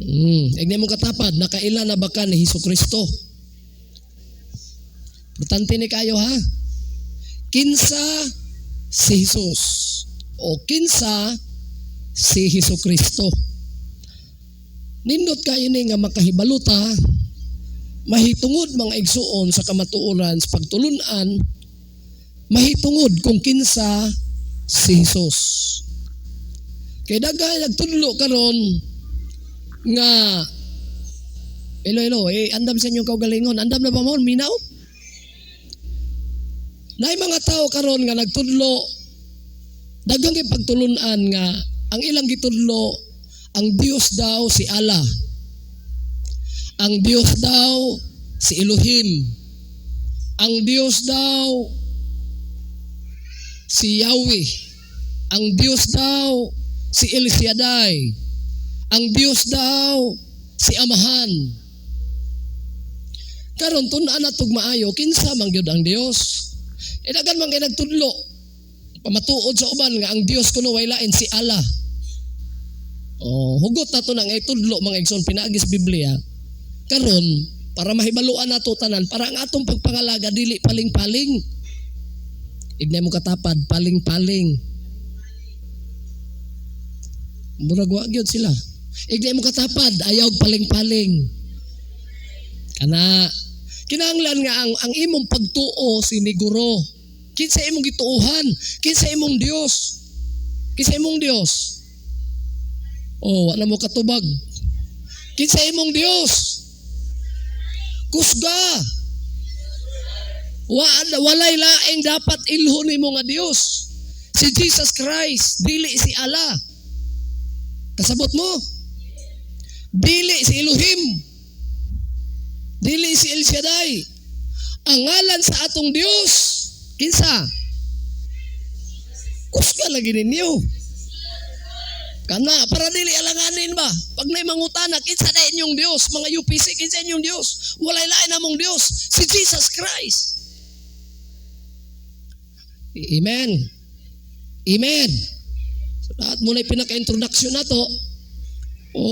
Igna mo katapad, nakaila na ba ka ni Hesus Kristo? Importante ni kayo, ha? Kinsa si Jesus o kinsa si Hesus Kristo? Nindot kayo ni nga makahibaluta mahitungod, mga igsuon, sa kamatuoran sa pagtulunan, mahitungod kung kinsa si Jesus. Kay daghay nagtudlo karon nga. Hello, hello, eh, andam sa inyong kaugalingon. Andam na ba mo? Minaw? Naay mga tao karon nga nagtudlo, daghang kay pagtulunan nga ang ilang gitudlo, ang Dios daw si Allah. Ang Dios daw si Elohim. Ang Dios daw si Yahweh. Ang Dios daw si El Shaddai. Ang Dios daw si Amahan. Karon, tun-an natog maayo kinsa man gyud ang Dios. E daghan man kay nagtudlo pamatuod sa uban nga ang Dios kuno way lain si Allah. Oh, hugot na to na nga itudlo, mga igsoon, pinaagi sa Biblia. Karon, para mahibaluan nato tanan, para ang atong pagpangalaga dili paling-paling. Ignay mo katapad, paling-paling. Murag wa gyud sila. Ignay mo katapad, ayaw paling-paling. Kana kinahanglan nga ang imong pagtuo siniguro. Kinsa imong gituohan? Kinsa imong Dios? Kinsa imong Dios? Oh, wala mo katubag. Kinsa imong Dios? Kusga. Wa, walay laing dapat ilhon nimo nga Dios. Si Jesus Christ, dili si Allah. Kasabot mo? Dili si Elohim. Dili si El Shaddai. Ang ngalan sa atong Dios, kinsa? Kusga lagi ninyo. Kana, para dili alanganin ba? Pag naay mangutana, kinsa na inyong Dios? Mga UPC, kinsa inyong Dios? Walay lain namong Dios, si Jesus Christ. Amen. Amen. So, lahat mo na pinaka-introduction na to. O,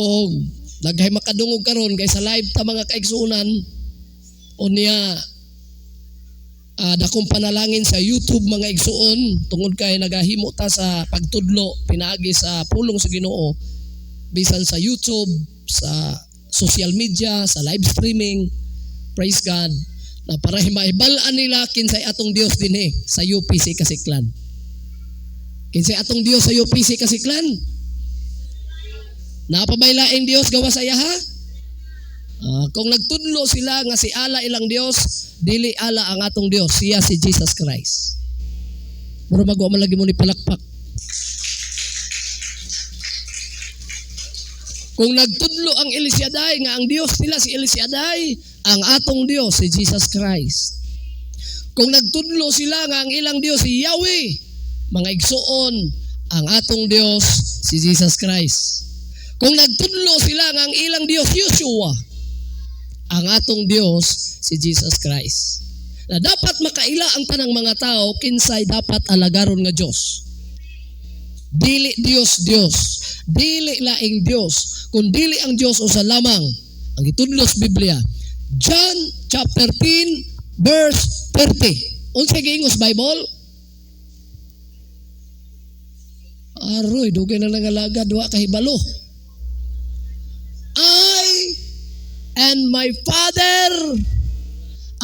daghay makadungog karon kay sa live ta, mga kaigsuonan, unya dakong panalangin sa YouTube, mga igsuon, tungod kay nagahimo ta sa pagtudlo pinaagi sa pulong sa Ginoo bisan sa YouTube, sa social media, sa live streaming. Praise God na para maibal-an nila kinsay atong Dios dinhi sa UPC Kasiklan. Kinsay atong Dios sa UPC Kasiklan? Naa pa bay laing Dios gawas sa iyaha? Kung nagtudlo sila nga si Allah ilang Dios, dili Allah ang atong Dios, siya si Jesus Christ. Mura magwa man lagi mo ni palakpak. Kung nagtudlo ang El Shaddai nga ang Dios nila si El Shaddai, ang atong Dios si Jesus Christ. Kung nagtudlo sila nga ang ilang Dios si Yahweh, mga igsuon, ang atong Dios si Jesus Christ. Kung nagtudlo sila nga ang ilang Dios Yeshua, ang atong Dios si Jesus Christ. Na dapat makaila ang tanang mga tao kinsay dapat alagaron nga Dios. Dili Dios Dios, dili laing Dios, kun dili ang Dios usa lamang ang gitudlo sa Biblia. John chapter 10 verse 30. Unsay giingos Bible? Aroy, dugay na nangalagad, wa kahibalo. I and my Father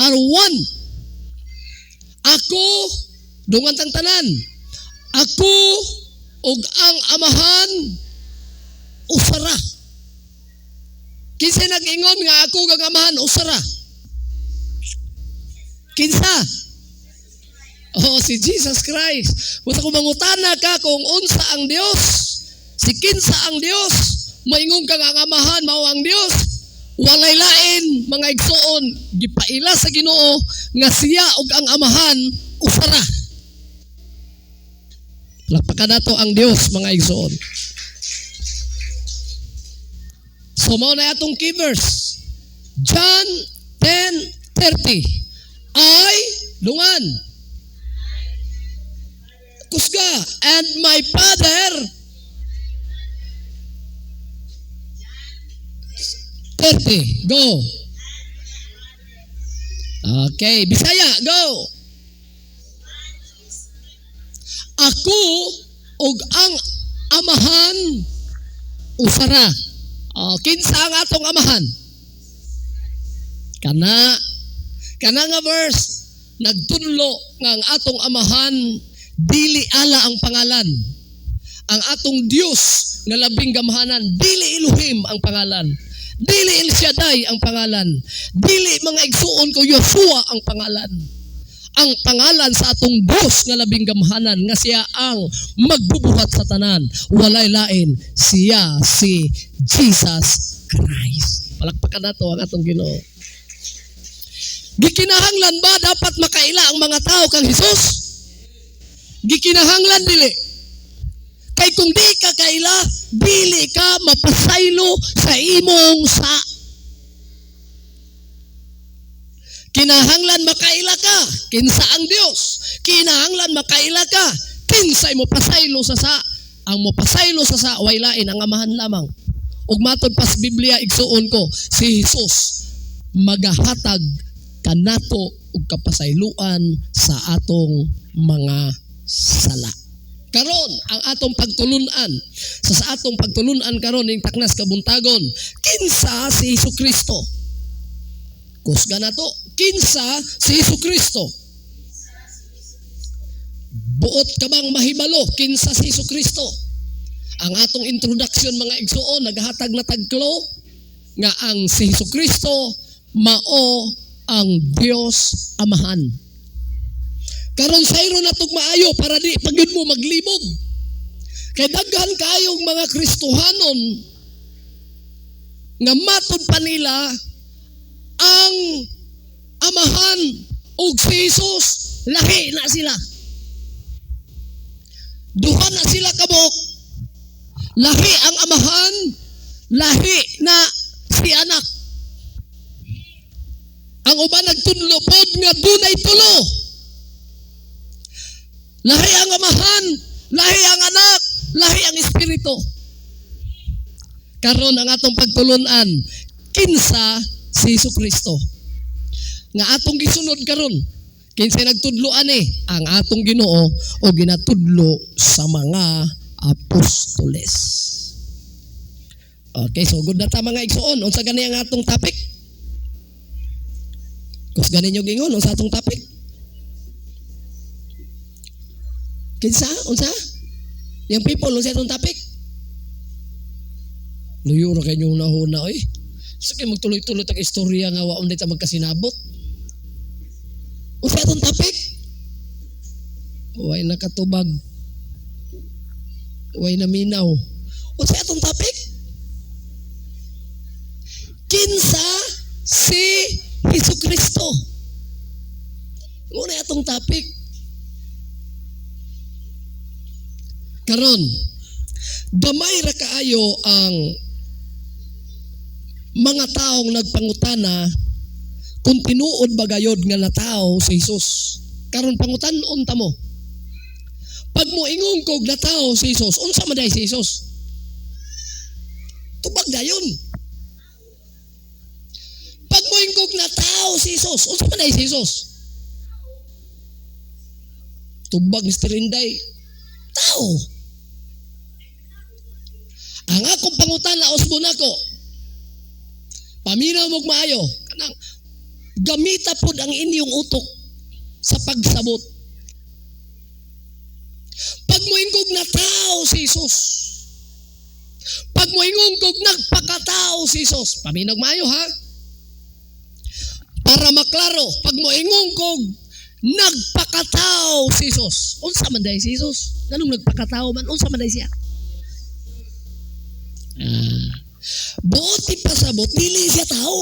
are one. Ako, dungan tang tanan. Ako ug ang Amahan usara. Kinsa nag-ingon nga ako ug ang Amahan usara? Kinsa? Oh, si Jesus Christ. Busa kung mangutana ka kung unsa ang Dios, si kinsa ang Dios, maingon ka nga ang Amahan mao ang Dios. Walay lain, mga igsuon, gipaila sa Ginoo nga siya ug ang Amahan usara. Palakpakan nato ang Dios, mga igsuon. So mao na atong key verse. John 10:30. I, lungan. Kusga, and my Father. 30. Go. Okay, Bisaya, go. Ako ug ang Amahan usara. Oh, kinsa ang atong Amahan? Kana kana nga verse nagtunlo nga ang atong Amahan dili Allah ang pangalan. Ang atong Dios nga labing gamhanan dili Elohim ang pangalan. Dili El Shaddai ang pangalan. Dili, mga igsuon ko, Joshua ang pangalan. Ang pangalan sa atong Dios nga labing gamhanan, nga siya ang magbubuhat sa tanan, walay lain, siya si Jesus Christ. Palakpakan nato ang atong Ginoo. Gikinahanglan ba dapat makaila ang mga tao kang Jesus? Gikinahanglan dili? Kay kung di ka kaila, dili ka mapasaylo sa imong sa. Kinahanglan makaila ka kinsa ang Dios. Kinahanglan makaila ka kinsay mo pasaylo sa sa. Ang mopasaylo sa sa way lain, ang Amahan lamang. Ug matod pas Biblia, igsuon ko, si Jesus magahatag kanato og kapasayloan sa atong mga sala. Karon ang atong pagtulunan sa atong pagtulunan karon ning taknas kabuntagon, kinsa si Hesukristo? Kusga nato, kinsa si Hesukristo? Buot ka bang mahibalo kinsa si Hesukristo? Ang atong introduction, mga igsuon, naghatag na tagklo nga ang si Hesukristo mao ang Dios Amahan. Karon sayro na tug maayo para di pagyud mo maglibog. Kay daghan kayong mga Kristohanon nga matud pa nila ang Amahan ug si Jesus lahi na sila. Duha na sila kabuk. Lahi ang Amahan, lahi na si Anak. Ang uban nagtudlo pod nga dunay tulo. Lahi ang Amahan, lahi ang Anak, lahi ang Espiritu. Karon ang atong pagtulunan, kinsa si Hesukristo? Nga atong gisunod karon, kinsa nagtudlo ani? Ang atong Ginoo o ginatudlo sa mga apostoles. Okay, so good na ta, mga igsuon. Unsa gani ang atong topic? Kus gani nyo gingon, unsa atong topic? Kinsa? Unsa? Yung people, unsa atong topic? Luyo ra kayo nahuna oy. Sige, magtuloy-tuloy tag istorya nga wa ta magkasinabot. Unsa atong topic? Way nakatubag. Way naminaw. Unsa atong topic? Kinsa si Hesukristo? Muna atong topic. Karon, gamay ra kaayo ang mga taong nagpangutana kung tinuod ba gayod nga natawo si Jesus. Karon pangutan-on ta mo. Pag moingon kog natawo si Jesus, unsa man day si Jesus? Tubag dayon. Pag moingon kog natawo si Jesus, unsa man day si Jesus? Tubag, Mr. Inday. Tao. Ang akong pangutana, usbon ako. Paminaw mo'g maayo. Kanang gamita pod ang inyong utok sa pagsabot. Pag moingkog na tao si Jesus, pag moingon kog nagpakatao si Jesus, paminaw maayo ha? Para maklaro, pag moingon kog nagpakatao si Jesus, unsa man day si Jesus? Nganong nagpakatao man, unsa man day siya? Buot ipasabot, dili siya tao.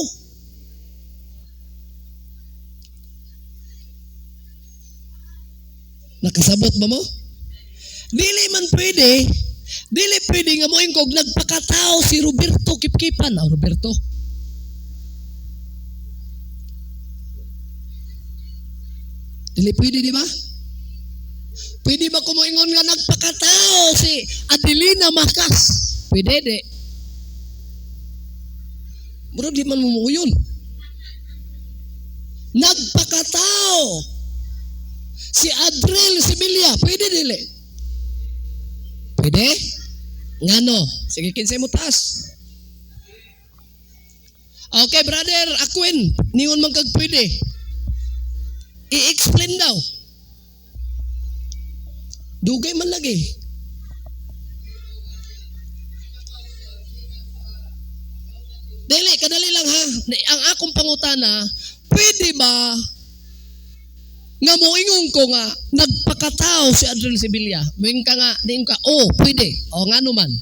Nakasabot ba mo? Dili man pwede, dili pwede nga moingkog nagpakatao si Roberto Kipkipan. Ah, Roberto. Dili pwede, di ba? Pwede ba kumuingon nga nagpakatao si Adelina Macas? Pwede, di. Murag di man mo muuyon. Nagpakatao. Si Adril Sevilla, pwede dili? Pwede? Ngano? Sige, kinsay mo taas. Okay, Brother Aquin, ningon man kag pwede. I-explain daw. Dugay man lagi. Dili, kadali lang ha. Ang akong pangutana, pwede ba nga moingon ko nga nagpakatao si Adriel Sevilla? Moingon ka nga, diin ka, oh, pwede. O nga naman.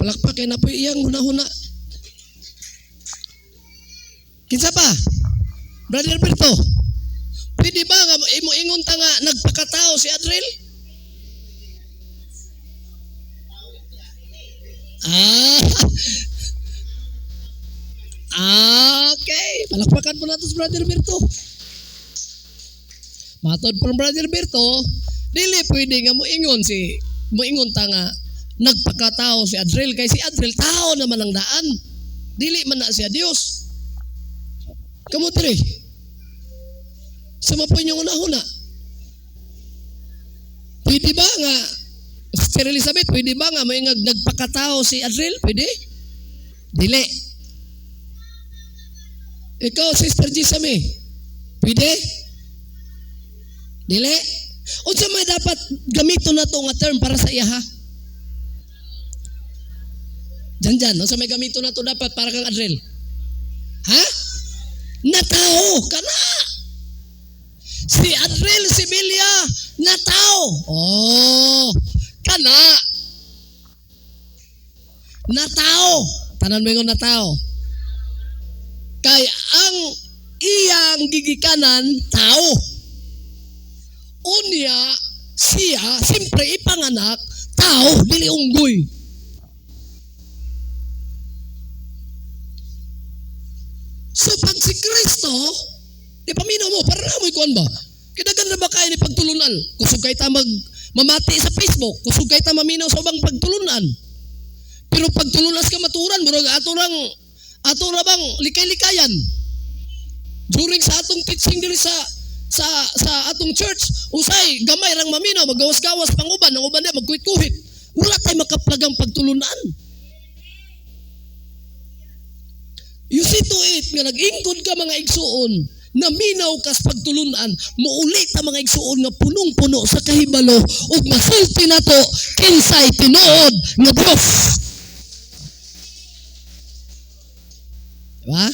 Palakpak kay na po iyang huna-huna. Kinsa pa? Brother Berto, pwede ba nga imo ingon ta nga nagpakatao si Adriel? Okay. Palakpakan po nato si Brother Berto. Matod po ng Brother Berto, dili pwede nga moingon ta nga nagpakatao si Adriel kay si Adriel tao naman ang daan. Dili man na siya Dios. Kamo tre. Sama po inyong una-una. Pwede ba nga Sister Elizabeth, pwede ba nga may nagpakatao si Adriel? Pwede? Dili. Ikaw, Sister Gisame, pwede? Dili? Unsa may dapat gamiton na to nga term para sa iya ha? Diyan, diyan. Unsa may gamiton na to dapat para kang Adriel? Ha? Natao kana. Si Adriel Sevilla natao. Oh, kana. Natao. Tanan mo ingon natao. Kay ang iyang gigikanan tao. Unya siya siyempre ipanganak tao dili unggoy. So pag si Kristo, di paminaw mo, para na mo'y kuwan ba? Kidagan na ba kayo ni pagtulunan? Kusog kay ta mamati sa Facebook, kusog kay ta maminaw sa ubang pagtulunan. Pero pagtulunas ka maturan, murag ato ra bang likay-likayan. During sa atong teaching diri sa atong church, usay gamay rang maminaw, magawas-gawas pang uban, ang uban na magkuhit-kuhit. Wala tay makaplagang pagtulunan. You see to it nga nag-ingkod ka mga igsuon, naminaw kas pagtulunan, muulit ang mga igsuon nga punong-puno sa kahibalo ug masulti nato kinsay tinuod nga Dios. Diba?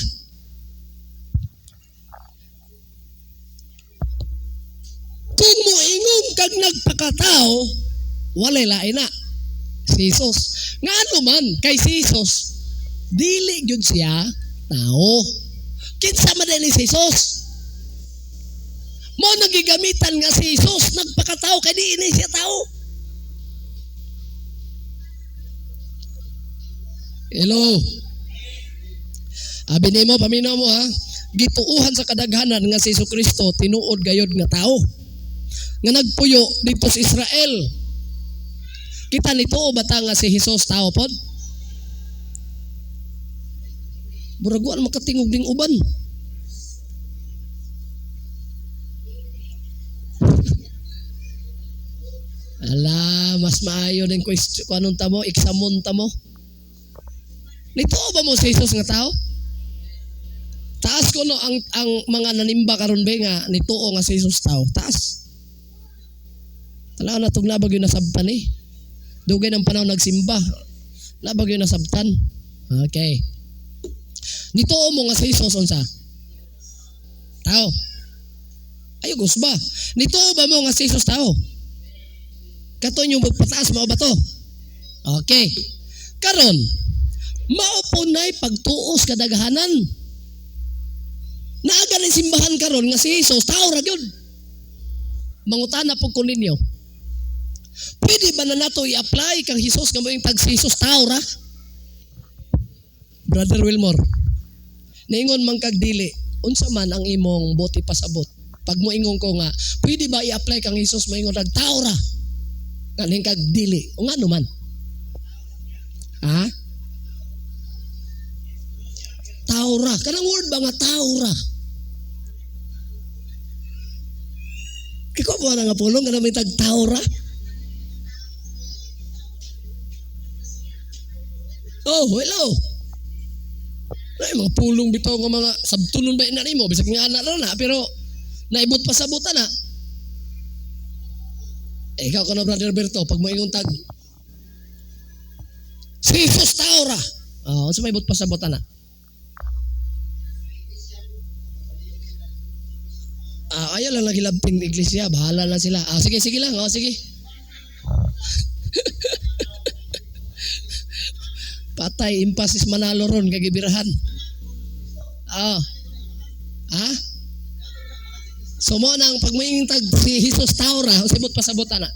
Kung moingong kag nagpakatao, walay lain na. Si Jesus. Nga ano man kay si Jesus, dili gyud siya tao. Kinsa man ni si Jesus? Mo nagigamitan nga si Jesus nagpakatao kay di ini siya tao. Hello. Abi nimo paminaw mo ha. Gituuhan sa kadaghanan nga si Jesucristo tinuod gayod nga tao. Nga nagpuyo didto sa Israel. Kita nituo ba ta nga si Jesus tao pod? Murag wa makatingog ding uban. Ala, mas maayo din question kung anong tamo, examon tamo. Nituo ba mo si Jesus nga tao? Taas ko no ang mga nanimba karon be nga nituo nga si Jesus tao. Taas. Tanaw na tong nabag yun nasabtan eh. Dugay ng panahon nagsimba. Nabag yun nasabtan. Okay. Nituo mo nga si Jesus unsa? Tao. Ayo gusba. Nituo ba mo nga si Jesus tao? Kato inyong pagpataas mao ba to? Okay. Karon, mao po na'y pagtuos kadaghanan. Naaga ni simbahan karon nga si Jesus tao ra gyud. Mangutana po ko ninyo. Pwede ba na nato i-apply kang Jesus nga moing tag si Jesus tao ra? Brother Wilmore, niingon man kag dili, Unsa man ang imong buot ipasabot? Pag moingon ko nga, pwede ba i-apply kang Hesus moingon rag tao ra? Kaning kag dili. O ngano man? Ha? Tao ra. Kanang word ba nga tao ra? Kiko ba na nga pulong kanang may tag tao ra? Oh, hello. Ay, mga pulong bitaw nga mga sabtunon ba ina nimo bisag nga anak ra na pero naibot pa sabutan na. Eh, ikaw kuno Brother Berto pag moingon tag si Jesus tao ra. Oh, unsa may ibot pa sabutan na? Ah, ayaw lang nagilabting iglesia, bahala na sila. Ah, sige, sige lang. Oh, sige. Patay, impasis manalo ron, kagibirahan. Ah. Ha? So mo nang pag moingtag si Jesus tao ra, sibot pasabot ana.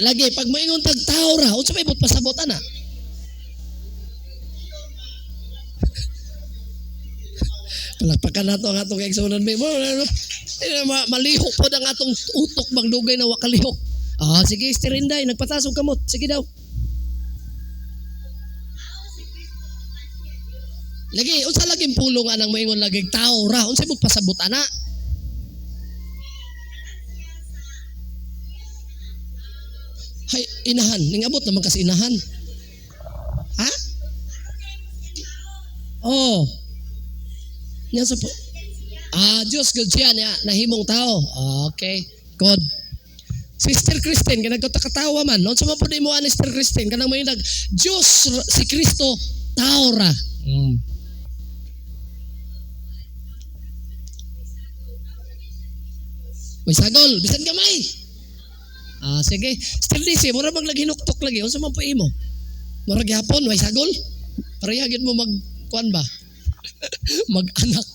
Lagi pag moingon tag tao ra, unsa may ibot pasabot ana? Palakpakan nato ang atong kaigsuonan. Malihok pod ang atong utok bang dugay na wa kalihok. Ah, sige, Sister Inday, nagpatas og kamot. Sige daw. Lagi, unsa laging pulong anang moingon lagi tao ra, unsa imong pasabot ana? Hay, inahan, ningabot naman kasi inahan. Ha? Oh. Nya sa po. Ah, Diyos gud siya niya nahimong tao. Okay. Good. Sister Christine, kanang katawa man, unsa man pud imo ani Sister Christine, kanang moingon Diyos si Kristo tao ra. May sagol, bisan gamay. Ah, sige. Sister Lizzie, mura mag laghinuktok lagi. Unsa man po imo? Mura gihapon, may sagol. Pareha gyud mo mag kuan ba? Mag-anak.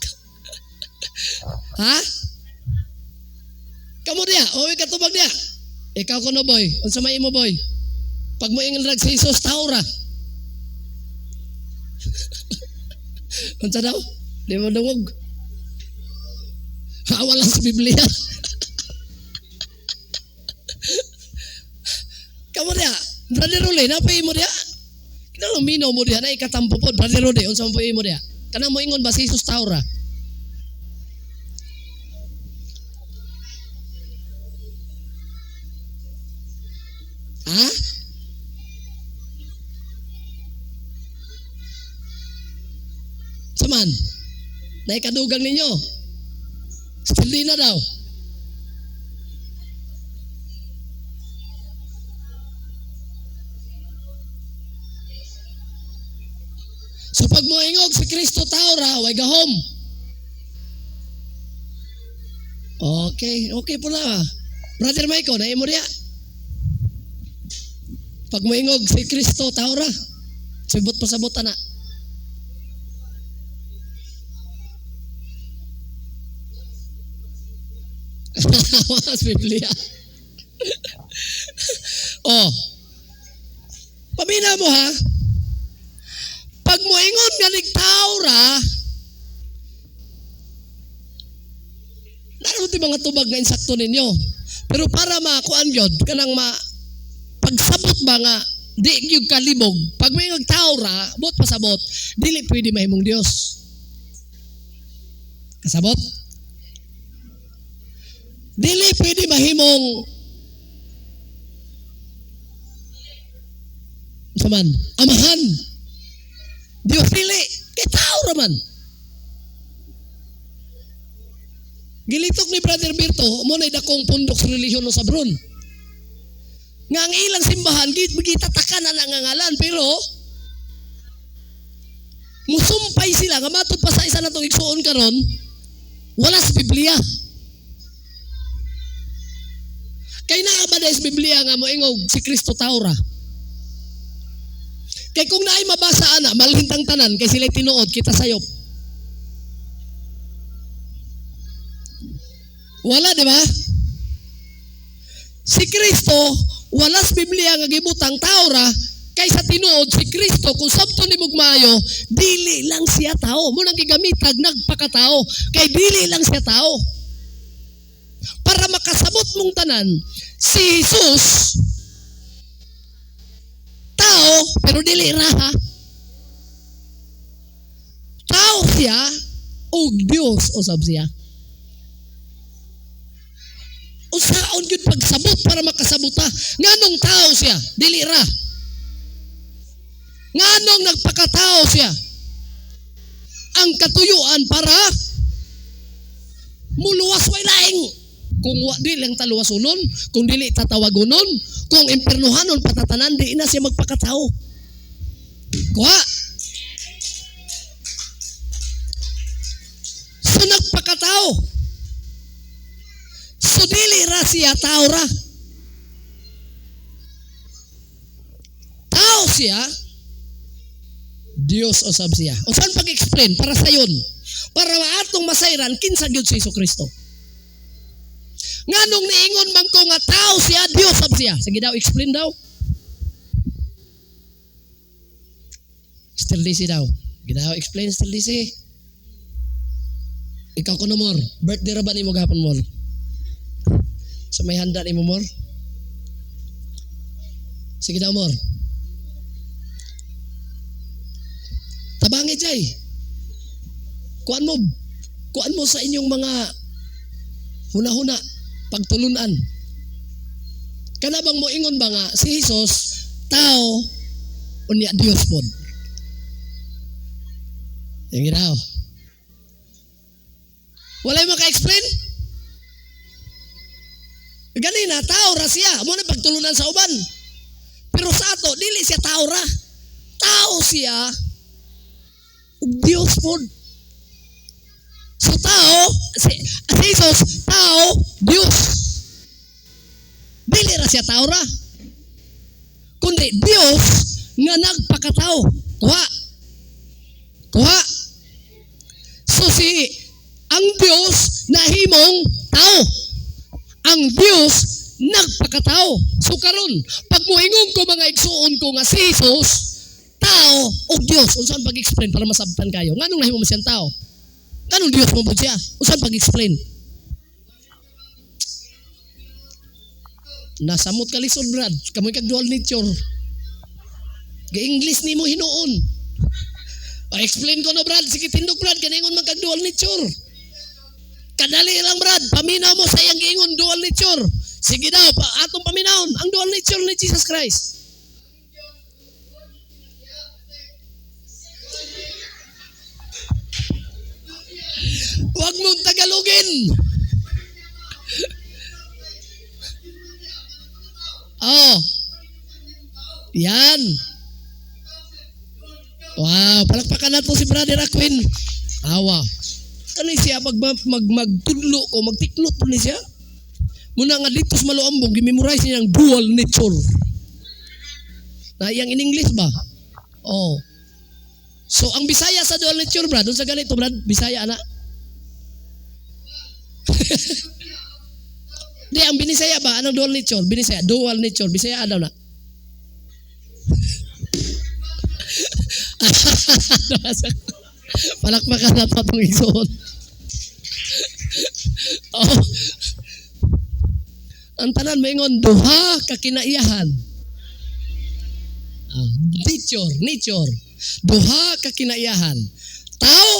Ha? Kamo diya, oy katubag diya. Ikaw kuno boy, unsa may imo boy? Pag mo ingon rag si Jesus tao ra. Unsa daw? Di mo dungog. Ha, wala sa Biblia. Kamo diya, Brother Rule, napay mo diya. Kinahanglan minaw mo diya, na ikatampo pod, Brother Rule, unsa man po imo diya? Kanang mo ingon ba si Jesus tao ra? Ha? Saman, naikadugang ninyo. Stilina daw. So pag moingog si Kristo tao ra, way gahom. Okay, okay po na. Brother Michael, naimo diya. Pag moingog si Kristo tao ra, sibot pasabot ana. Sa Biblia. Oh. Pamina mo ha. Pag moingon nga nigtao ra, naroon ti mga tubag nga insakto ninyo. Pero para makuan gyud kanang ma pagsabot ba nga di gyud kalibog, pag moingon tao ra, buot pasabot, dili pwede mahimong Dios. Kasabot? Dili pwede mahimong saman, amahan. Dios dili, kay tao ra man. Gilitok ni Brother Berto, mo na'y dakong pundok sa relihiyon no sa Brun. Nga ang ilang simbahan, gitatakan na nangangalan, pero musumpay sila, nga matod pa sa isa na itong igsuon karon, wala sa Biblia. Kay naa ba sa Biblia nga moingog si Kristo taura? Kay kung naay mabasa ana, malintang tanan, kay sila'y tinuod, kita sayop. Wala, di ba? Si Kristo, wala sa Biblia nga gibutang taura, Kay sa tinuod si Kristo kung sabton nimo maayo, dili lang siya tao. Mao nang gigamitag nagpakatao kay dili lang siya tao. Para makasabot mong tanan, si Jesus tao pero dili ra ha. Tao siya ug Dios usab siya. Unsaon gyud pagsabot para makasabota? Nganong tao siya, dili ra. Nganong nagpakatao siya? Ang katuyuan para muluwas way laing. Kung wa di lang taluwasunon, kung dili tatawagonon, kung impernuhanon patatanan, di na siya magpakatao. Kuha. So nagpakatao. So dili ra siya, tao ra. Tao siya, Dios usab siya. Unsan pag-explain para sayon? Para maatong masayran kinsa gyud si Jesucristo. Nganong niingon man ko nga tao siya, Dios sab siya. Sige daw, explain daw. Sister Lizzie daw. Sige daw, explain Sister Lizzie. Ikaw kuno mor. Birthday ra ba nimo gahapon mor? Sa may handa nimo mor? Sige daw mor. Tabangi jay. Kuan mo sa inyong mga huna-huna, pagtulunan. Kana bang moingon ba nga si Jesus tao unya Dios pod? Sige daw. Walay maka-explain? Ganina, tao ra siya. Mo na pagtulunan sa uban. Pero sa ato, dili siya tao ra. Tao siya ug Dios pod. So tao, si Jesus, tao, Dios. Dili ra siya tao ra. Kundi Dios nga nagpakatao. Kuha. Kuha. So si ang Dios nahimong tao. Ang Dios nagpakatao. So karon, pag moingon ko mga igsuon ko nga si Jesus tao o Dios, unsa ang pag-explain para masabtan kayo? Nganong nahimo mo siyang tao? Nganong Dios mo pud siya? Unsa ang pag-explain? Nasamot ka lisod, Brad. Kamoy kag dual nature. Ga-English nimo hinuon. Pa-explain ko no, Brad. Sige tindog, Brad. Kaningon man kag dual nature. Kadali lang, Brad. Paminaw mo sa iyang giingon dual nature. Sige daw, atong paminawon ang dual nature ni Jesus Christ. Huwag mong Tagalogin. Oh. Yan. Wow, palakpakan nato si Brother Aquin. Awa. Kani siya pag magtudlo o magtiklot ni siya. Muna nga dito sa Maluambong, gimemorize niya ang dual nature. Na iyang in English ba? Oh. So ang Bisaya sa dual nature, brad, unsa ganito, brad? Bisaya ana. Di ang Binisaya ba? Anong dual nature? Binisaya, dual nature. Bisaya daw na. Palakpakan na pa itong isuot. Oh. Ang tanan maingon, duha ka kinaiyahan. Nature, nature. Duha ka kinaiyahan. Tao,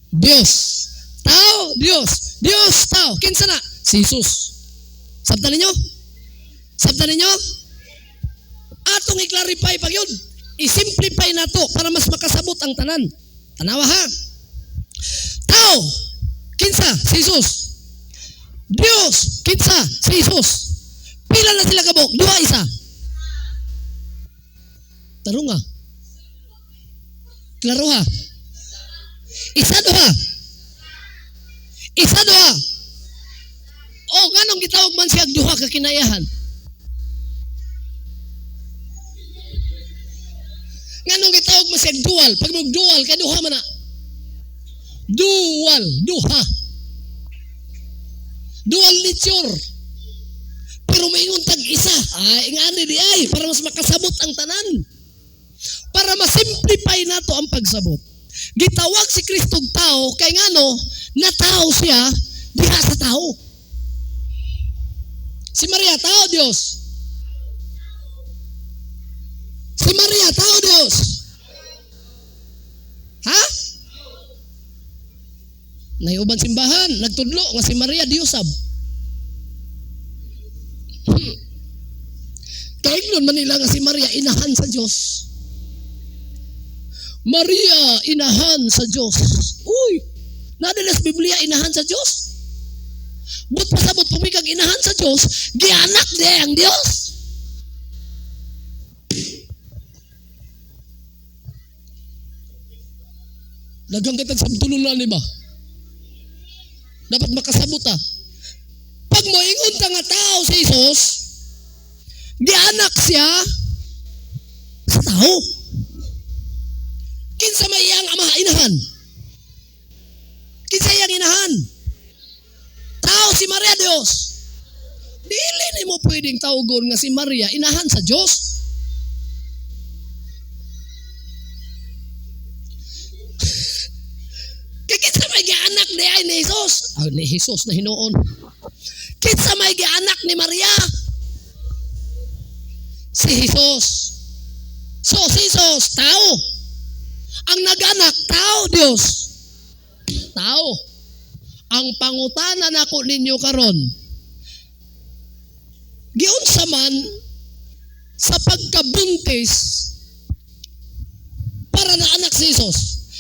Dios. Tao, Dios. Dios, tao. Kinsa na? Si Jesus. Sabtan ninyo? Sabtan ninyo? Atong i-clarify pag yun. I-simplify na to para mas makasabot ang tanan. Tanawa ha. Tao, kinsa? Si Jesus. Dios, kinsa? Si Jesus. Pila na sila kabuk? Duha isa. Tarong ha. Klaro ha. Isa duha. Isa duha. O nganong gitawag man siya duha ka kinayahan? Nganong gitawag man siya dual? Pag mag dual kay duha man na. Dual, duha. Dual nature. Pero moingon tag isa. Ay, ingani di ay para mas makasabot ang tanan. Para ma-simplify nato ang pagsabot. Gitawag si Kristo og tao kay ngano natao siya diha sa tao. Si Maria tao, Dios. Si Maria tao, Dios. Ha? Nay uban simbahan, nagtudlo nga si Maria Dios sab. Kaignon man nila nga si Maria inahan sa Dios. Maria inahan sa Dios. Uy, naa sa Biblia inahan sa Dios. But pasabot pumikag inahan sa Dios, gianak di ang Dios. Daghang kitag sabtulon na ba? Dapat makasabot ah. Pag moingon ta nga tao si Jesus, gianak siya sa tao. Kinsa may iyang ama inahan? Kinsa iyang inahan? Tao si Maria, Dios. Dili nimo pwedeng tawgon nga si Maria inahan sa Dios. Kay kinsa may gianak ni ay ni Jesus? Ah, ni Jesus na hinuon. Kinsa may gianak ni Maria? Si Jesus. So si Jesus, tao. Ang naganak, tao, Dios. Tao. Ang pangutana nako ninyo karon, giunsa man sa pagkabuntis para na anak si Jesus?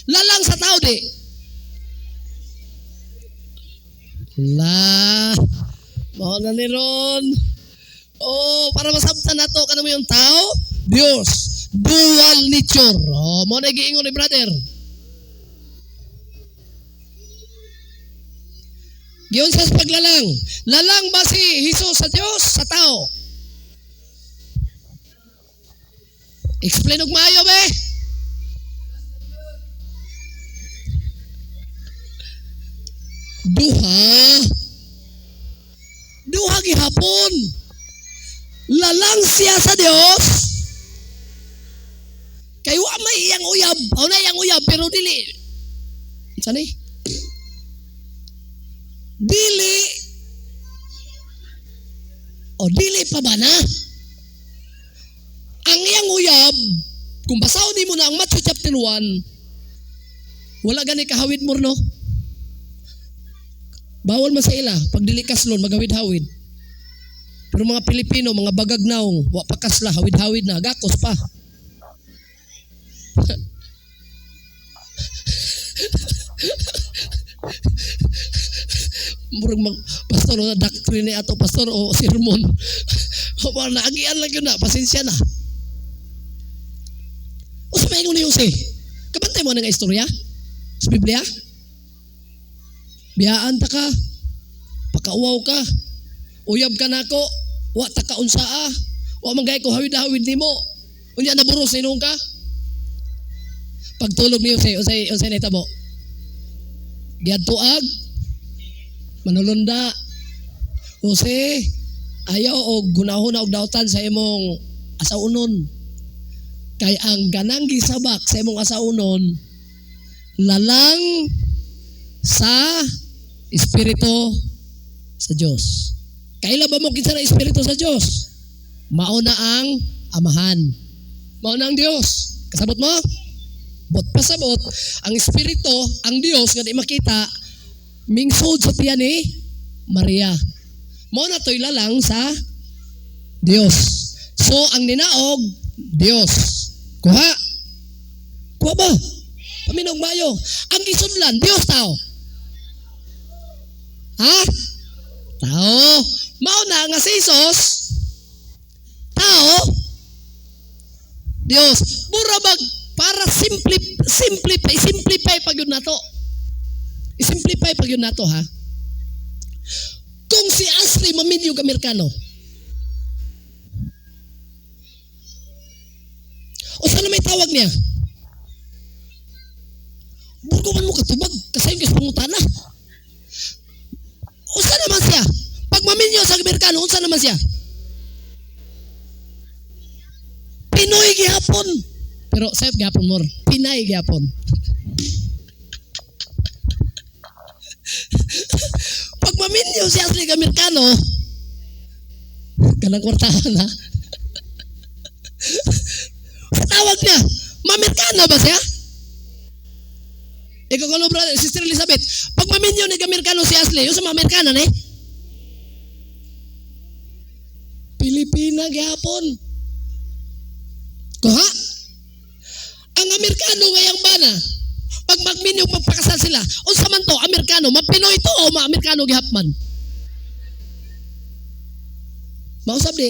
Lalang sa tao di? La, mao na ni ron. Oh, para masabtan nato kanamo yung tao, Dios, dual nature. Oh, mao na giingon ni brother. Giunsa sa paglalang? Lalang ba si Jesus sa Dios sa tao? Explain og maayo be. Duha. Duha gihapon. Lalang siya sa Dios. Kay wa may iyang uyab. Aw na iyang uyab pero dili. Unsa ni? Dili. O dili pa ba na? Ang iyang uyab, kung basahon nimo na ang Matthew chapter 1, wala gani kahawid mo no? Bawal man sa ila, pag dili kaslon, magawid-hawid. Pero mga Pilipino, mga bagag naong, wa pa kasla, hawid-hawid na, gakos pa. Murag mag, pastor, o doctrine ato, pastor, o sermon. O, parang naagian lang yun na, pasensya na. O sa maingon ni Jose, kabantay mo na nga istorya sa Biblia? Biyaan ta ka, pakauwaw ka, uyab ka nako, wa ta ka unsaa, wa man gay ko hawid-hawid nimo. Unya naburos na inuong ka. Pagtulog ni Jose, unsay nahitabo? Giadtuag, manulunda. Jose, ayaw og gunahon og dautan sa imong asaunon. Kay ang ganang gisabak sa imong asaunon, lalang sa Espiritu sa Dios. Kaila ba mo kinsa na Espiritu sa Dios? Mao na ang Amahan. Mao na ang Dios. Kasabot mo? Bot pasabot, ang Espiritu, ang Dios nga di makita, mingsod sa tiyan ni Maria. Mao na to'y lalang sa Dios. So ang ninaog, Dios. Kuha. Kuha ba? Paminaw mayo. Ang gisudlan, Dios tao. Ha? Tao. Mao na nga si Jesus, tao, Dios. Mura bag para simplify, simplify pag yun nato. I-simplify pag yun nato, ha? Kung si Ashley maminyo Amerikano, o saan may tawag niya? Burgo man mo katubag, kasi yung pangutana. O saan naman siya? Pag maminyo sa Amerikano, unsa naman siya? gyapon. Pero sayop gyapon mor, Pinay gyapon. Pag maminyo si Ashley Amerikano, kanang kwartahan ha. Sa tawag niya, Mamerkano ba siya? Ikaw kuno brother, Sister Elizabeth, pag maminyo ni Amerikano si Ashley, yung sa Mamerkano ni? Pilipina gyapon. Kuha? Ang Amerikano ngayang bana, pag magminyo, magpakasal sila, unsa man to, Amerikano, mapinoy to o ma-Amerikano gihapman? Mausap di.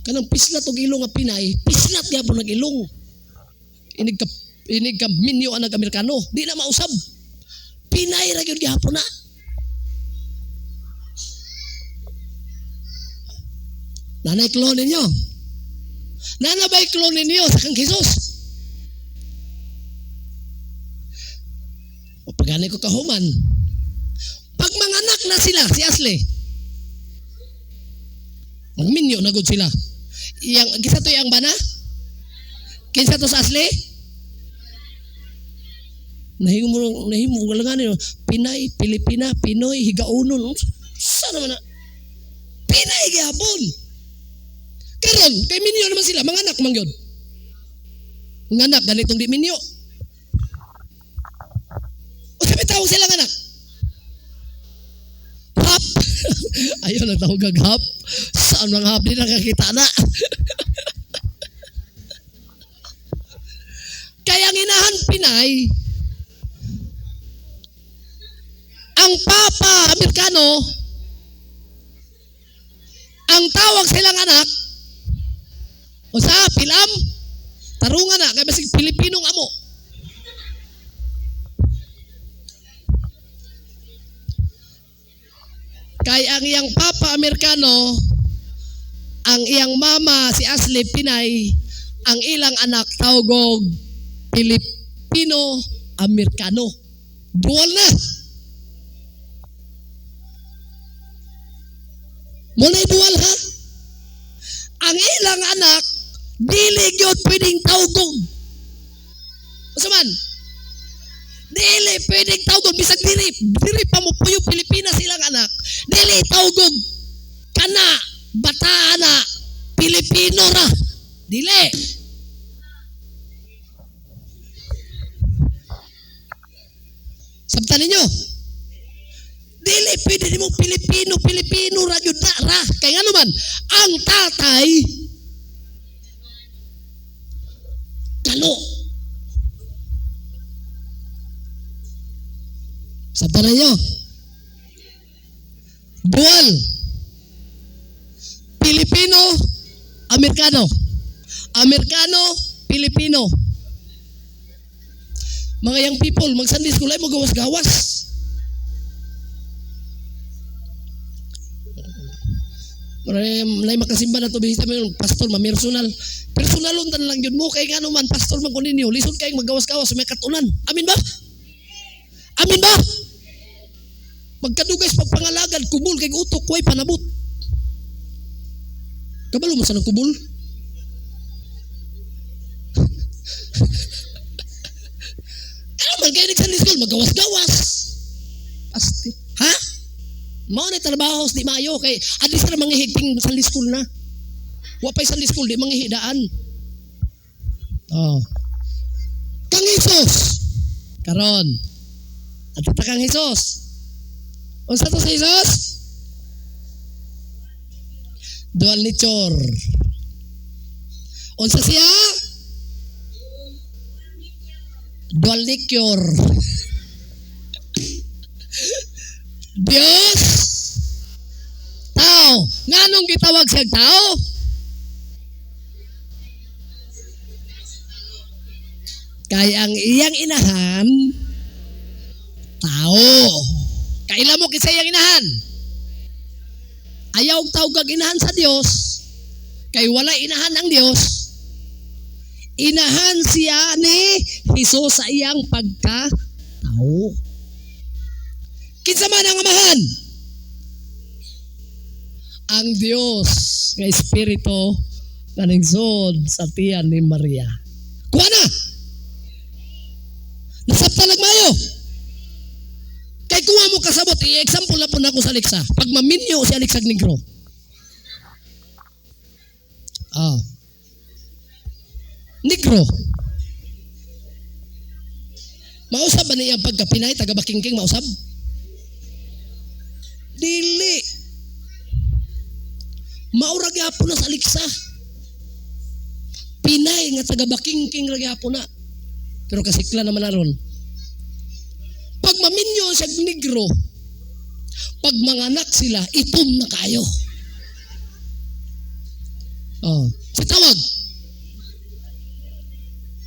Kanang pislat og ilong nga Pinay, pislat gyapon ang ilong. Inig ka minyo ang Amerikano, di na mausab. Pinay ra gyud gihapon na. Nanay clone ninyo. Nana ba'y clone ninyo sa kang Jesus? O pagani ko kahuman. Pag manganak na sila, si Ashley, magminyo na gud sila. Iyang, kinsa to iyang bana? Kinsa to sa Ashley? Nahimo, nahimo, wala nga niyo. Pinay, Pilipina, Pinoy, Higaunon. Saan naman na? Pinay gyapon. Karon, kay minyo naman sila, mga anak man gyud. Mga anak, ganitong di minyo. O sabi tawag silang anak? Hap! Ayaw na tawag ang hap. Saan mga hap? Di nakakita na. Kaya ang inahan Pinay, ang Papa Amerikano, ang tawag silang anak, o sa Pilam, tarungan na, kaya basig Pilipinong amo. Kay ang iyang Papa Amerikano, ang iyang mama si Ashley Pinay, ang ilang anak tawgog Pilipino Amerikano. Dual na. Muna'y dual ha. Ang ilang anak dili gyud pwedeng tawgog. Unsa man? Dili pwedeng tawgog bisag diri pa mo puyo Pilipinas ilang anak. Dili tawgog kana bataan na Pilipino ra. Dili. Sabtan ninyo. Dili pwede nimo Pilipino, Pilipino ra gyud na ra. Kay ngano man ang tatay kalo. Sabtan ninyo. Dual. Pilipino, Amerikano. Amerikano, Pilipino. Mga young people, mag Sunday school ay mo gawas-gawas. Maray makasimba na to bisita mo yung pastor, ma-personal. Personalon tan lang yun mo kay ngano man pastor man kunin niyo. Lisod kay magawas-gawas may katunan. Amin ba? Amin ba? Magkadugay sa pagpangalagad, kubol kay utok way panabot. Kabalo mo sa nang kubol? Ano man kayo nag-Sunday school, magawas-gawas. Pasti. Ha? Mao na trabaho di maayo kay at least ra mangihigting Sunday school na. Wa pay Sunday school di mangihidaan. Oh. Kang Hesus. Karon. At kang Hesus. Unsa to si Hesus? Dual nature. Unsa siya? Dual nature. Diyos tao. Nganong gitawag siyang tao? Kay ang iyang inahan tao. Kaila mo kinsa iyang inahan? Ayaw tawag inahan sa Dios. Kay wala inahan ang Dios. Inahan siya ni Hesus sa iyang pagkatao. Kinsa man ang amahan? Ang Dios nga Espiritu Nga ningsod sa tiyan ni Maria. Kuha na! Nasabtan nagmayo! Kay kuha mo kasabot, i-example na po na ako sa Alexa. Pag maminyo si Alexa Negro. Ah. Negro. Mausab ba niya pagka Pinay, taga Bakingking, mausab? Dili. Maura gyapon na sa Alexa. Pinay nga taga Bakingking ra gyapon na. Pero kasikla naman aron. Pag maminyo siya Negro, pag manganak sila, itom na kayo. Oh, si tawag.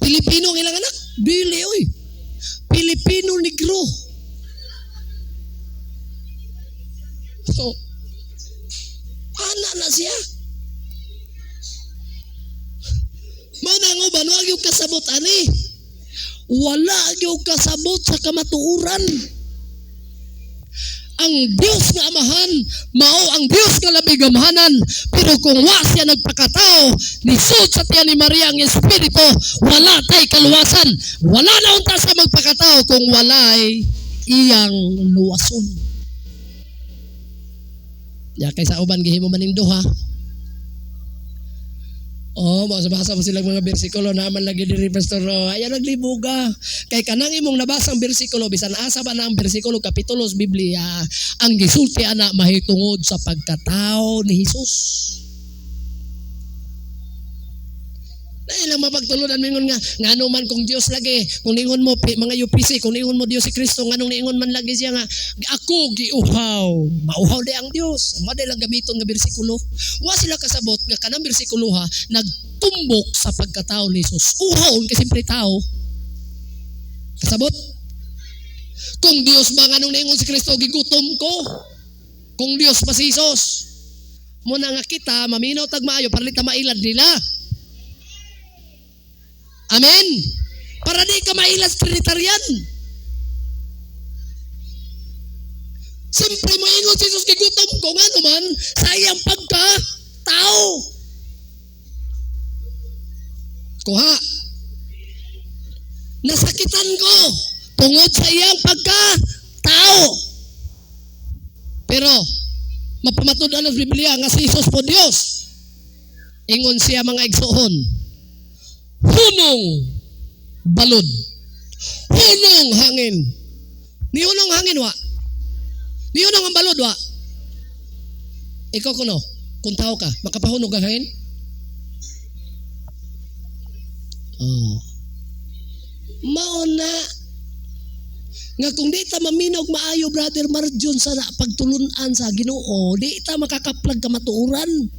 Pilipino ang ilang anak? Dili oy. Pilipino Negro. So, ana na siya. Mao na ang uban, wa gyud kasabot ani. Wala gyud kasabot sa kamatuoran. Ang Dios nga Amahan, mao ang Dios nga labi gamhanan, pero kung wa siya nagpakatao, nisud sa tiyan ni Maria ang Espiritu, wala tay kaluwasan. Wala na unta siya magpakatao kung walay iyang luwason. Ya kay sa uban gihimo maning duha. Oh, basa-basa mo silang mga bersikulo naman lagi diri, Pastor. Oh, ayan naglibuga. Kay kanang imong nabasang bersikulo, bisan asa ba na ang bersikulo, kapitulo sa Biblia, ang gisulti ana mahitungod sa pagkatao ni Hesus. Dahil lang mapagtulunan mingon nga ngano man kung Dios lagi, kung ningon mo mga UPC, kung ningon mo Dios si Kristo, nganong niingon man lagi siya nga ako giuhaw. Mauhaw di ang Dios. Mo lang gamiton nga bersikulo. Wa sila kasabot nga kanang bersikulo ha nagtumbok sa pagkatao ni Jesus. Uhaw kay siyempre tao. Kasabot? Kung Dios ba nganong niingon si Kristo gigutom ko? Kung Dios pa si Jesus. Muna nga kita maminaw tag maayo para ta mailad nila. Amen. Para di ka mailas Trinitarian. Siyempre moingon si Jesus gigutom ko ngano man sa iyang pagka tao. Kuha. Nasakitan ko tungod sa iyang pagka tao. Pero mapamatud-an ang Biblia nga si Jesus po Dios. Ingon siya mga igsoon. Hunong balod. Hunong hangin. Ni hunong hangin wa. Ni hunong ang balod wa. Ikaw kuno, kung tao ka, makapahunog ang hangin? Oh. Mauna nga kung di ta maminog maayo, Brother Marjon, sa pagtulunan sa Ginoo, di ta makakaplag kamatuoran.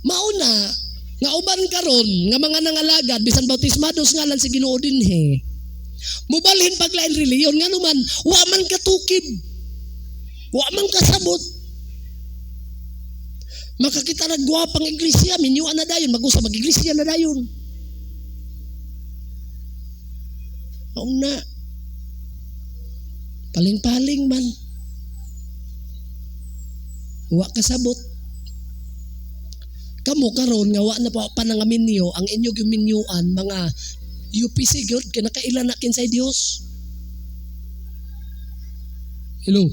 Mauna nga uban karon nga mga nangalagad bisan bautismados ngalan si Ginoo dinhi. Mubalhin paglain reliyon ngano man wa man katukib. Wa man kasabot. Makakita na gwapang iglesia, minyuan na dayon, mag-usa mag-iglesia na dayon. Mauna. Paling-paling man. Wa kasabot. Kamo karon nga wa na pa panangaminyo, ang inyo giminyuan mga UPC gyud kay nakaila na kinsay Dios. Hello.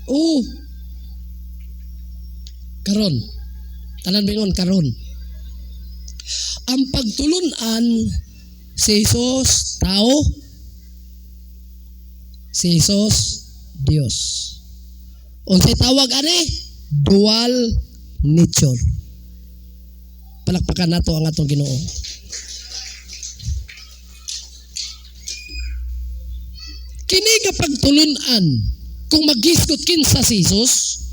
Oh. Karon. Tanan bingon karon. Ang pagtulun-an si Jesus tao, si Jesus Dios. Unsay tawag ani? Dual nature. Palakpakan nato ang atong Ginoo. Kini nga pagtulun-an, kung maghisgot kinsa si Jesus,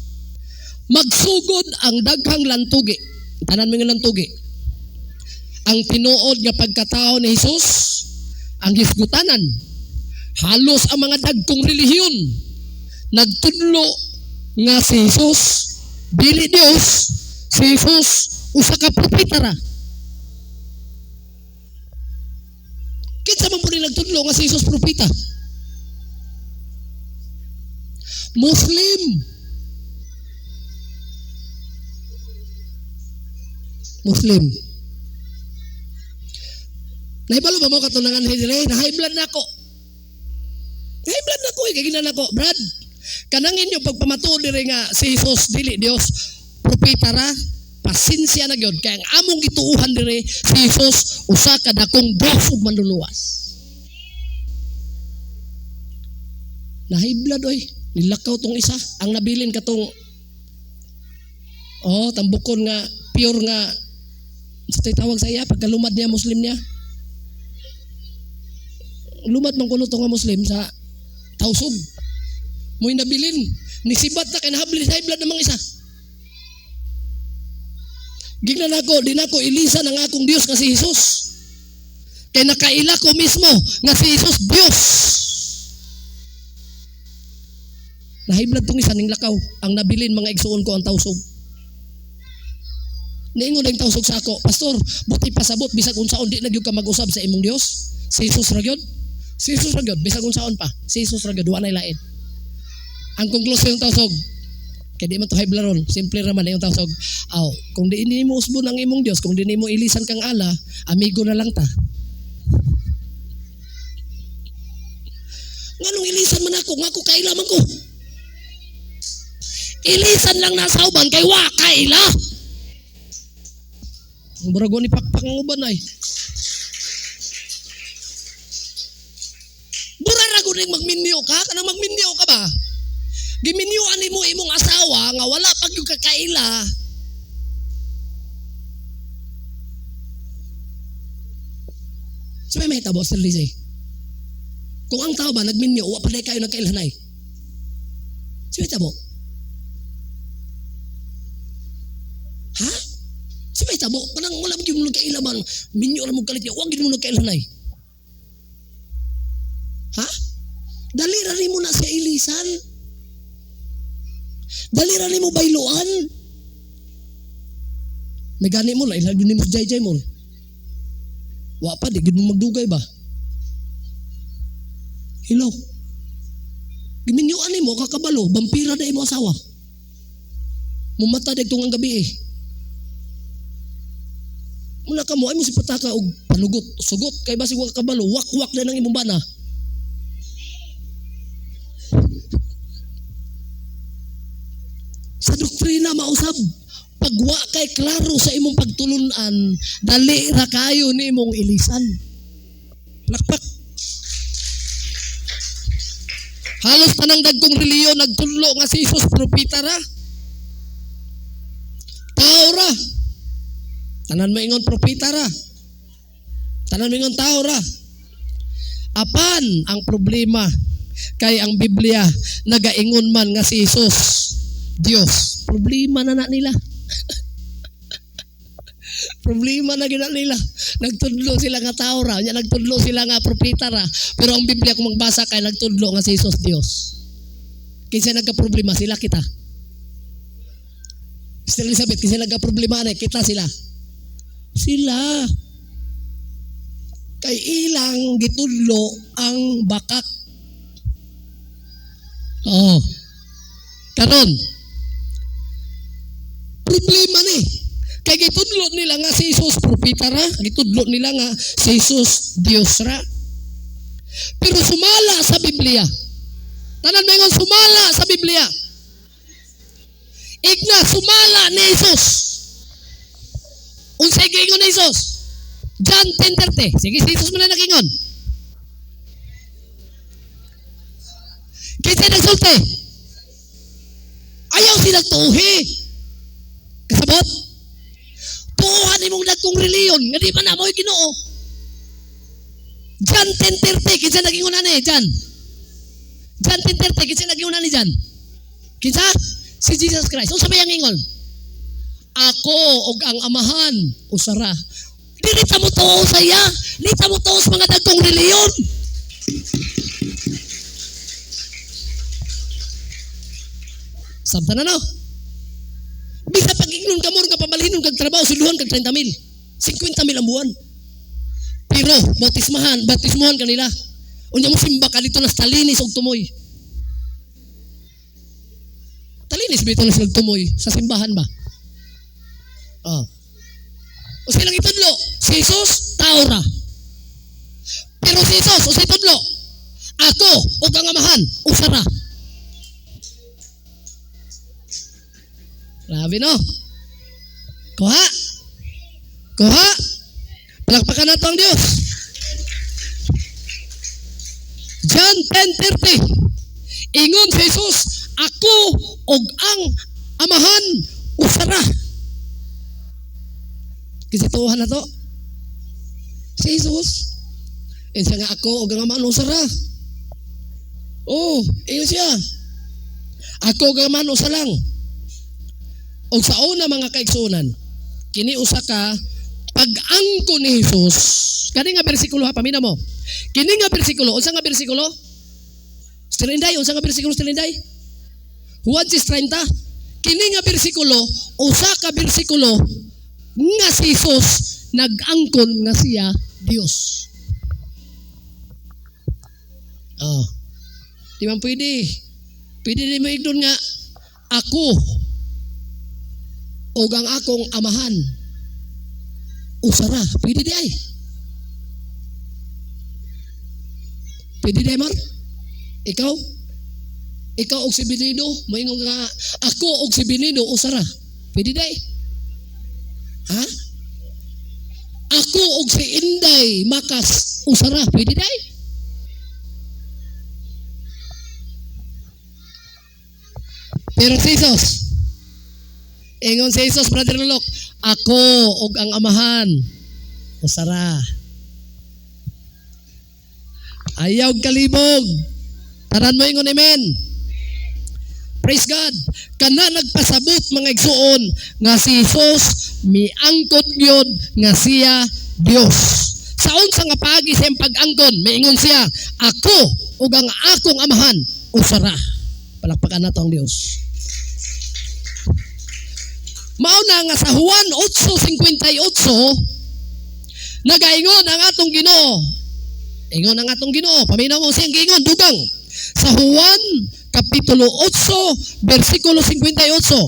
magsugod ang daghang lantugi. Tanan mo nga lantugi. Ang tinuod nga pagkatao ni Jesus, ang hisgutanan, halos ang mga dagkong relihiyon nagtudlo nga si Jesus dili Dios, si Jesus usa ka propeta ra. Kinsa man po ni nagtudlo nga si Jesus propeta? Muslim. Muslim. Nahibalo ba mo katunangan dire? Na-high blood na ako. Na-high blood na ako eh. Kay ginan ako, Brad, kanang inyo pagpamatuod dire nga si Jesus dili Dios, propeta ra, pasensya na gyud kay ang among gituuhan dire si Jesus usa ka dakong Dios ug manluluwas. Na-high blood oy, nilakaw tong isa, ang nabilin katong oh, tambukon nga pure nga sa tawag sa iya pagkalumad niya Muslim niya. Lumad man kuno to nga Muslim sa Tausug. Mo'y nabilin, nisibat na kay nahabli sa high blood namang isa. Gignan ako, di nako ilisan ang akong Dios nga si Jesus. Kay nakaila ko mismo nga si Jesus Dios. Na-high blood tong isa ning lakaw, ang nabilin mga igsuon ko ang Tausug. Niingon ang Tausug sa ako, Pastor, buti pasabot bisag unsaon di na gyud ka mag-usab sa imong Dios. Si Jesus ra gyud. Si Jesus ra gyud bisag unsaon pa. Si Jesus ra gyud, wa nay lain. Ang konklusyon ng Tausug, kay di man to high blood ron, simple ra man yung Tausug. Aw, kung di nimo usbon ang imong Dios, kung di nimo ilisan kang ala, amigo na lang ta. Nganong ilisan man ako, nga ako kaila man ko. Ilisan lang na sa uban kay wa kaila. Murag ni pakpak ang uban ay. Mura ra gud ning magminyo ka, kanang magminyo ka ba? Giminyuan nimo imong asawa nga wala pa gyud kakaila. So may mahitabo Sir Lizzie. Kung ang tao ba nagminyo, wa pa day kayo nagkailhanay. So may tabo. Ha? So may tabo, kanang wala gyud mo nagkaila man, minyo ra mo kalit niya, wa gyud mo nagkailhanay. Ha? Dali ra nimo na siya ilisan. Dali ra nimo bayloan. May gani mo la ilhan gyud nimo jay-jay mo. Wa pa di gyud mo magdugay ba? Hello. Giminyuan nimo kakabalo, vampira na imo asawa. Mumata dag tungang gabi eh. Muna ka mo ay mo si pataka og panugot, sugot kay basig wa kabalo, wak-wak na nang imong bana. Sa doktrina mausab, pag wa kay klaro sa imong pagtulunan, dali ra kayo nimong ilisan. Plakpak. Halos tanang dagkong relihiyon nagtudlo nga si Jesus propeta ra. Tao ra. Tanan maingon propeta ra. Tanan maingon tao ra. Apan ang problema kay ang Biblia nagaingon man nga si Jesus Dios. Problema na na nila. Problema na gina nila. Nagtudlo sila nga tao ra, nya nagtudlo sila nga propeta ra. Pero ang Biblia kung magbasa kay nagtudlo nga si Jesus Dios. Kinsa nagka-problema sila kita. Sister Elizabeth, kinsa nagka-problema na kita sila. Sila. Kay ilang gitudlo ang bakak. Oh. Karon problema ni. Kay gitudlo nila nga si Jesus propeta ra, gitudlo nila nga si Jesus Dios ra. Pero sumala sa Biblia. Tanan maingon sumala sa Biblia. Igna sumala ni Jesus. Unsay giingon ni Jesus? John 10:30. Sige, si Jesus man na nagingon. Kinsa nagsulti? Ayaw sila tuhi. Kasabot? Tuuhan imong dagkong reliyon nga di man na mo'y Ginoo. John 10:30, kinsa nagingon ani John? John 10:30, kinsa nagingon ani John? Kinsa? Si Jesus Christ. Unsa may ang ingon? Ako og ang Amahan usara. Dili ta mo tuo sa iya, dili ta mo tuo sa mga dagkong reliyon. Sabta na no. Bisa pag-ingnon ka mo, nga pambalhinon kag trabaho, suluhan kag 30,000. 50,000 ang buwan. Pero, bautismuhan kanila. Unya mo simba ka dito na sa talinis og tumoy. Talinis ba ito na sila tumoy? Sa simbahan ba? Oh. Unsa ilang itudlo? Si Jesus tao ra. Pero si Jesus, unsa itudlo? Ako ug ang Amahan usa ra. Grabe, no? Kuha. Kuha. Palakpakan nato ang Diyos. John 10:30. Ingon si Jesus, ako ug ang Amahan usa ra. Kasi tuhan na to. Si Jesus. Ingon siya nga ako ug ang Amahan usa ra. Oh, ingon siya. Ako ug ang Amahan usa lang. Og sa una, mga kaigsuonan, kini usa ka pag-angkon ni Jesus. Kani nga bersikulo ha, pamina mo. Kini nga bersikulo, unsa nga bersikulo? Sister Inday, unsa nga bersikulo, Sister Inday? Juan 6:30. Kini nga bersikulo, usa ka bersikulo nga si Jesus nag-angkon nga siya Dios. Oh. Di man pwede. Pwede di mo ignon nga ako o ang akong Amahan usa ra. Pwede di ay. Pwede di ay, Mar? Ikaw? Ikaw og si Benino, moingon nga ako og si Benino usa ra. Pwede di ay. Ha? Ako og si Inday Makas usa ra. Pwede di ay. Pero si Jesus, ingon si Jesus, Brother Lulok, ako og ang Amahan usa ra. Ayaw kalibog. Tanan mo ingon amen. Praise God. Kana nagpasabot, mga igsuon, nga si Jesus miangkon gyud nga siya Dios. Sa unsa nga paagi sa iyang pag-angkon, miingon siya, ako ug ang akong Amahan usa ra. Palakpakan nato ang Dios. Mao na nga sa Juan 8:58 nagaingon ang atong Ginoo. Ingon ang atong Ginoo. Paminaw mo siyang giingon dugang. Sa Juan kapitulo 8 bersikulo 58.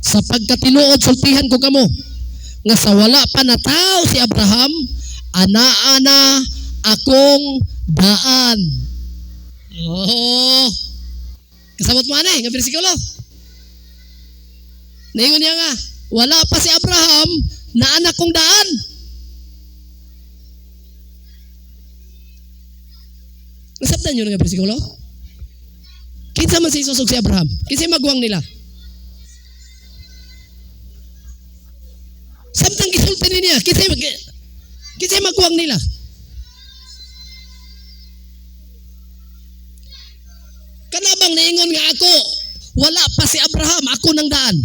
Sa pagkatinuod sultihan ko kamo nga sa wala pa nataw si Abraham, ana-ana akong daan. Oh. Kasabot mo ani nga bersikulo. Naingon niya nga, wala pa si Abraham na anak kong daan. Nasabtan niyo nga bersikulo? Kinsa man si Jesus ug si Abraham? Kinsa maguwang nila? Samtang gisulti niya, kinsa maguwang nila? Kanabang niingon nga ako, wala pa si Abraham, ako nang daan.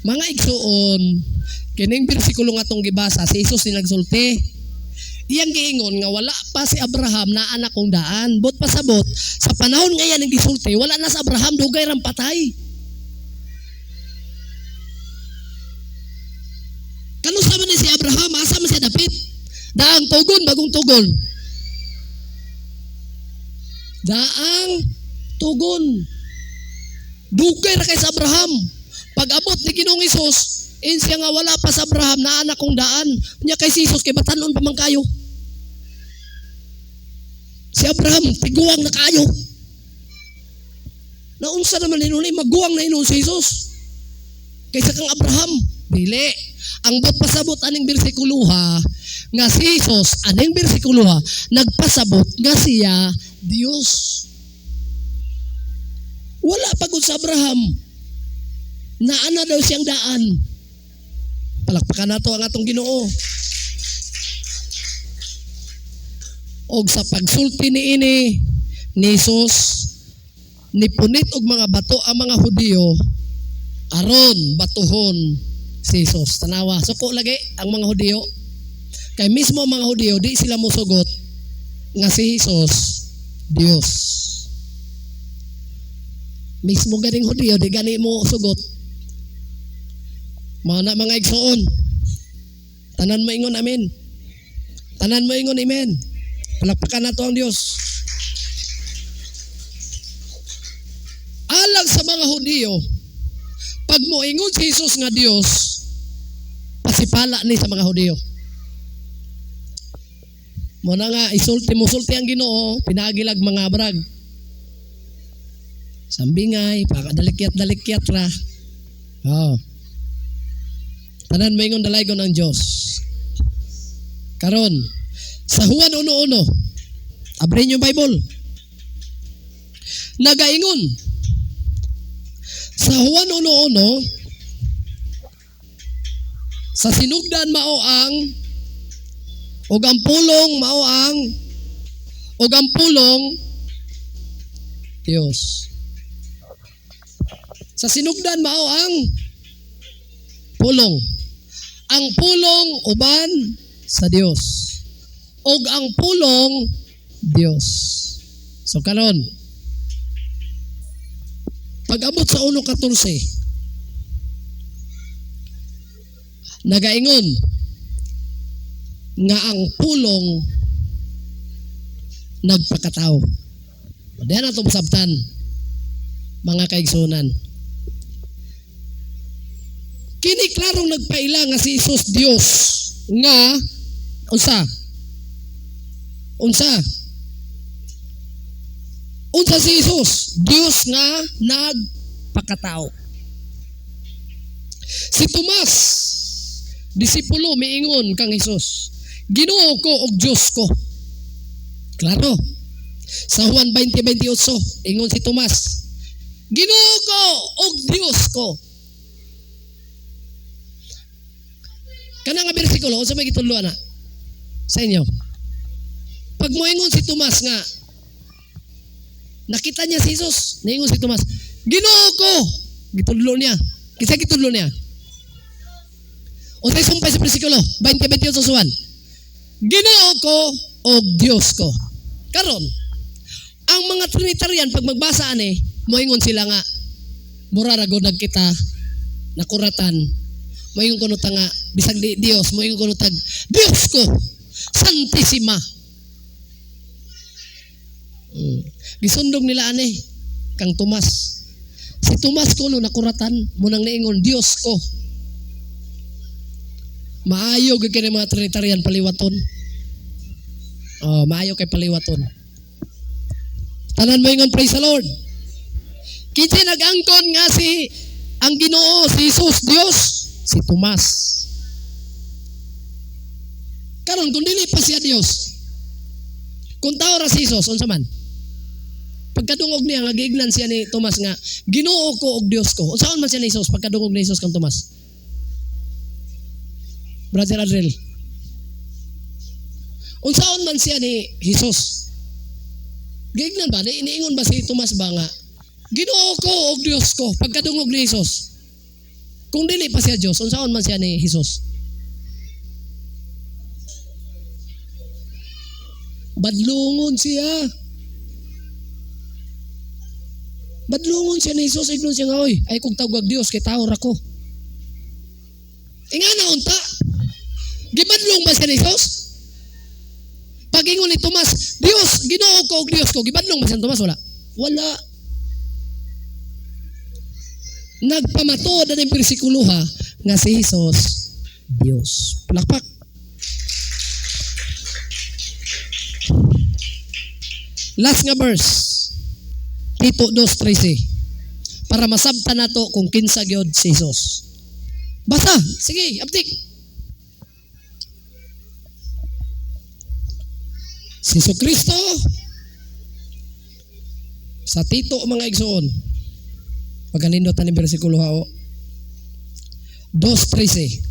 Mga igsuon, kining bersikulo nga atong gibasa, si Jesus ni nagsulti. Iyang giingon nga wala pa si Abraham na anak kong daan. Bot pasabot, sa panahon nga iyan ang gisulti, wala na sa Abraham, dugay rang patay. Kanusa man ni si Abraham, asa man siya dapit? Daang tugon, bagong tugon. Daang tugon. Dugay ra kay sa Abraham. Pag-abot ni Ginoong Hesus, insiya nga wala pa sa Abraham na anak kong daan. Nya kay si Jesus kay batanon pa man kayo. Si Abraham tiguang na kayo. Naunsa naman hinuon, maguwang na hinuon si Jesus. Kaysa kang Abraham, dili. Ang buot pasabot aning bersikulo ha, nga si Jesus aning bersikulo ha, nagpasabot nga siya Dios. Wala pagod sa Abraham. Naana daw siyang daan. Palakpakan nato ang atong Ginoo. Og sa pagsulti niini ni Jesus, nipunit og mga bato ang mga Hudiyo aron batuhon si Jesus. Tanawa, suko lagi ang mga Hudiyo. Kay mismo ang mga Hudiyo di sila mosugot nga si Jesus Dios. Mismo ganing Hudiyo di gani mo sugot. Mao na mga igsoon. Tanan moingon amen. Tanan moingon amen. Palakpakan nato ang Dios. mga Hudiyo, pag moingon si Jesus nga Dios, pasipala ni sa mga Hudiyo. Mo na nga isulti mo sulti ang Ginoo, pinagilag mga brag. Sambingay, pakadalikyat-dalikyat ra. Oh. Tanan moingon dalaygon ang Dios. Karon, sa Juan 1:1, abri niyo Bible. Nagaingon sa Juan 1:1, sa sinugdan mao ang ug ang pulong mao ang ug ang pulong Dios. Sa sinugdan mao ang pulong. Ang pulong uban sa Dios. Ug ang pulong Dios. So karon, pag-abot sa 1:14, nagaingon nga ang pulong nagpakatao. Diyan na ito masabtan, mga kaigsunan. Kini klarong nagpaila nga si Jesus Dios nga unsa? Unsa? Unsa si Jesus? Dios nga nagpakatao. Si Tomas, disipulo, miingon kang Jesus, Ginoo ko ug Dios ko. Klaro. Sa Juan 20:28, ingon si Tomas, Ginoo ko ug Dios ko. Kana nga bersikulo, unsa may gitudlo ana sa inyo? Pag moingon si Tomas nga nakita niya si Jesus, niingon si Tomas, Ginoo ko, gitudlo niya. Kinsa gitudlo niya? Unsay sumpay sa bersikulo 20:28 sa Juan? Ginoo ko og Dios ko. Karon, ang mga Trinitarian pag magbasa ani, moingon sila nga mura ra gud nagkita nakuratan. Moingon kuno ta nga bisag di Dios, moingon kuno tag Dios ko, Santissima. Gisundog nila ani kang Tomas. Si Tomas kuno nakuratan, munang niingon Dios ko. Maayo gyud kini mga Trinitarian paliwaton. Oh, maayo kay paliwaton. Tanan mo ingon praise the Lord. Kinsa nag-angkon nga si ang Ginoo si Jesus Dios? Si Tomas. Karon kung dili pa siya Dios, kung tao ra si Jesus, unsa man? Pagkadungog niya nga giignan siya ni Tomas nga Ginoo ko ug Dios ko. Unsaon man siya ni Jesus pagkadungog ni Jesus kang Tomas? Brother Adrel. Unsaon man siya ni Jesus? Giignan ba? Niingon ba si Tomas ba nga Ginoo ko ug Dios ko pagkadungog ni Jesus? Kung dili pa siya Dios, unsaon man siya ni Jesus? Badlungon siya. Badlungon siya ni Jesus. Ignon siya nga, oy, ay kung tawag Dios kay tao ra ko. Ingana unta. Gibadlong ba siya ni Jesus? Pag-ingon ni Tomas, Dios, Ginoo ko og Dios ko, gibadlong ba siya ni Tomas? Wala. Wala. Nagpamatuod na ng bersikulo ha, nga si Jesus, Dios. Palakpak. Last nga verse, Tito 2:13, para masabtan nato kung kinsa gyud si Jesus. Basta, sige, aptik. Si Jesucristo sa Tito mga igsoon. Pagkanindot ni bersikulo hao. 2:13.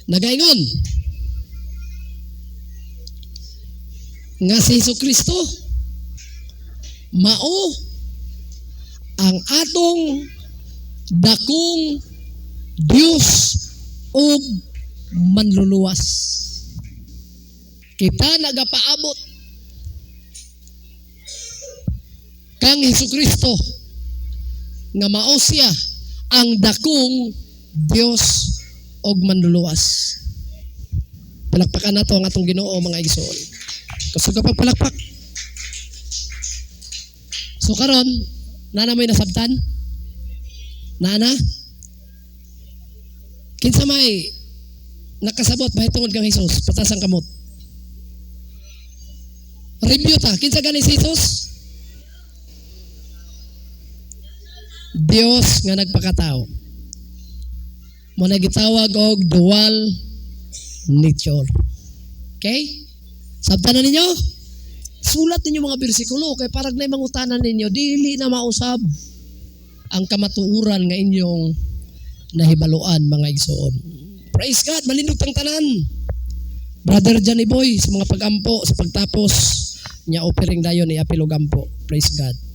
Nagaingon nga si Jesucristo mao ang atong dakong Dios ug manluluwas. Kita nagapaabot kang Jesucristo nga mao siya ang dakong Dios og manluluwas. Palakpakan nato ang atong Ginoo mga igsoon. Kusog ka pagpalakpak. So karon, Naa na mo'y nasabtan? Naa na? Kinsa may nakasabot mahitungod kang Jesus? Pataas ang kamot. Review ta. Kinsa gani si Jesus? Dios nga nagpakatao. Mao na gitawag og dual nature. Okay? Sabtan na ninyo? Sulat ninyo mga bersikulo kay parag na mangutanan ninyo, dili na mausab ang kamatuoran nga inyong nahibaluan, mga igsoon. Praise God, malindog tang tanan. Brother Johnny Boy, sa mga pagampo, sa pagtapos, niya offering dayon, iapil og ampo. Praise God.